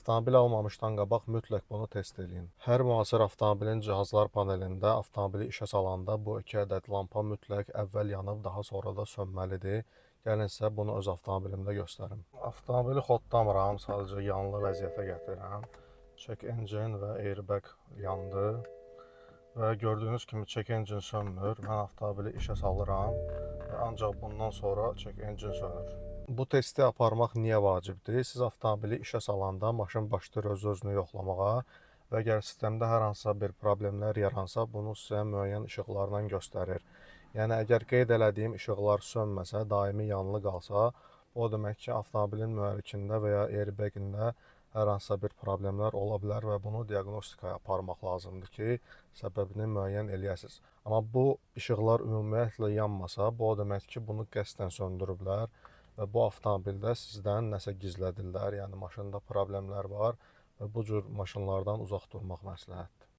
Avtomobil almamışdan qabaq mütləq bunu test eləyin. Hər müasir avtomobilin cihazlar panelində avtomobili işə salanda bu iki ədəd lampa mütləq əvvəl yanıb, daha sonra da sönməlidir. Gəlin sizə bunu öz avtomobilimdə göstərim. Avtomobili xodlamıram, sadəcə yanlı vəziyyətə gətirirəm. Check engine və airbag yandı. Və gördüyünüz kimi check engine sönmür. Mən avtomobili işə salıram və ancaq bundan sonra check engine sönür. Bu testi aparmaq niyə vacibdir? Siz avtomobili işə salanda maşın başlayır öz-özünü yoxlamağa və əgər sistemdə hər hansısa bir problemlər yaransa, bunu sizə müəyyən işıqlarla göstərir. Yəni əgər qeyd elədiyim işıqlar sönməsə, daimi yanılı qalsa, o demək ki, avtomobilin mühərrikində və ya airbag-ində hər hansısa bir problemlər ola bilər və bunu diaqnostikaya aparmaq lazımdır ki, səbəbini müəyyən eləyəsiniz. Amma bu işıqlar ümumiyyətlə yanmasa, bu o deməkdir ki, bunu qəsdən söndürüblər və bu avtomobildə sizdən nəsə gizlədirlər, yəni maşında problemlər var və bu cür maşınlardan uzaq durmaq məsləhətdir.